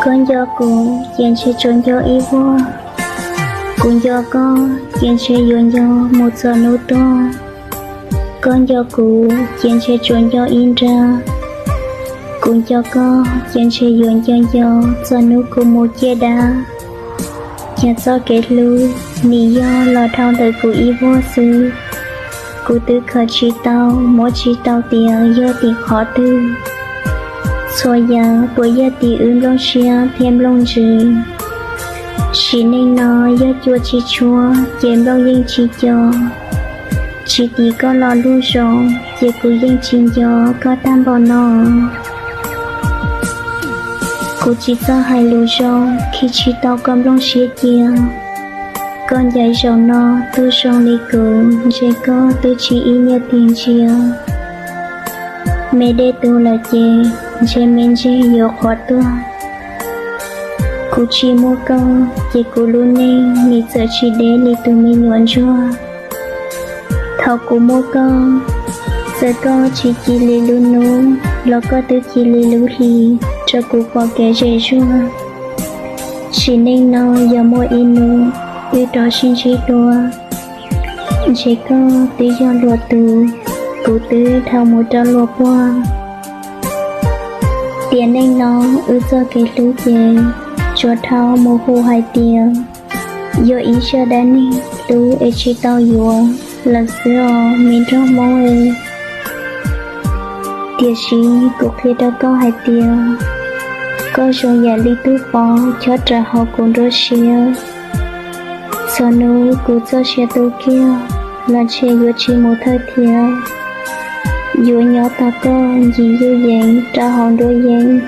Koj nco kuv ces ntshe tsuas nco ib vuag, kuv nco koj ces ntshe yuav nco mus txog hnub tuag. Koj nco kuv ces ntshe tsuas nco ib nrab, kuv nco koj ces ntshe yuav nco nco txog hnub kuv mus ciaj dab. Yog txoj kev hlub, nws yog los dhau ntawm kuv ib vuag xwb. Kuv twb khaws tsis tau, muab tsis tau tias yog tim qhov twg. Txhua yam puas yog tim wb nplooj siab thiab nplooj ntsws. Sim neej no yog cua tsis tshuab ces nplooj yeej tsis co. Tsis tim koj los lub zoo ces kuv yeej tsis nco koj tag npaum no. Kuv tsis txawj hais lus zoo khi tsis tau koj nplooj siab cia. Koj ncaim zaum no tuaj zoo li kuv, ntshe koj twb tsis ib niaj tig ntsia. Me dej tu lawm ces ntshe me ntseg yuav qhuav tuag. Kuv tsis muaj koj ces kuv lub neej nim txawm tsis deb li tus me nyuam ntsuag. Thaum kuv muaj koj, txawm koj tsis cia li lub hnub los koj twb cia li lub hli rau kuv pom kev zem zuag. Sim neej no yog muaj ib hnub wb rov sib ntsib dua, ntshe koj twb yog luag tus, kuv twb dhau mus rau luag puag. Tiam neej no wb txoj kev hlub ces tsuas dhau mus hu hais tias yog ib zaj dab neeg hlub es tsis tau yuav lawm xwb os me nraug Hmoob. Tiam sis kuv qhia rau koj hais tias koj zoo yam li tub pov chob raws hauv kuv nruab siab. Txog hnub kuv txoj sia tu kiag los ntshe yuav tsis mus thawj thiab. Yuav nyob tos koj ncig yuj yees rau hauv nruab yeeb,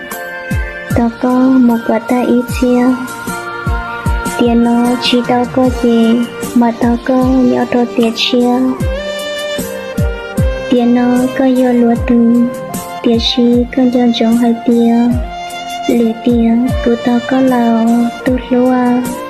tos koj mus kom tag ib txhiab. Tiam no tsis tau koj ces mam tos koj nyob rau tiam tshiab. Tiam no koj yog luag tus, tiam sis koj nco ntsoov hais tias lwm tiam kuv tos koj lawm tus hlub.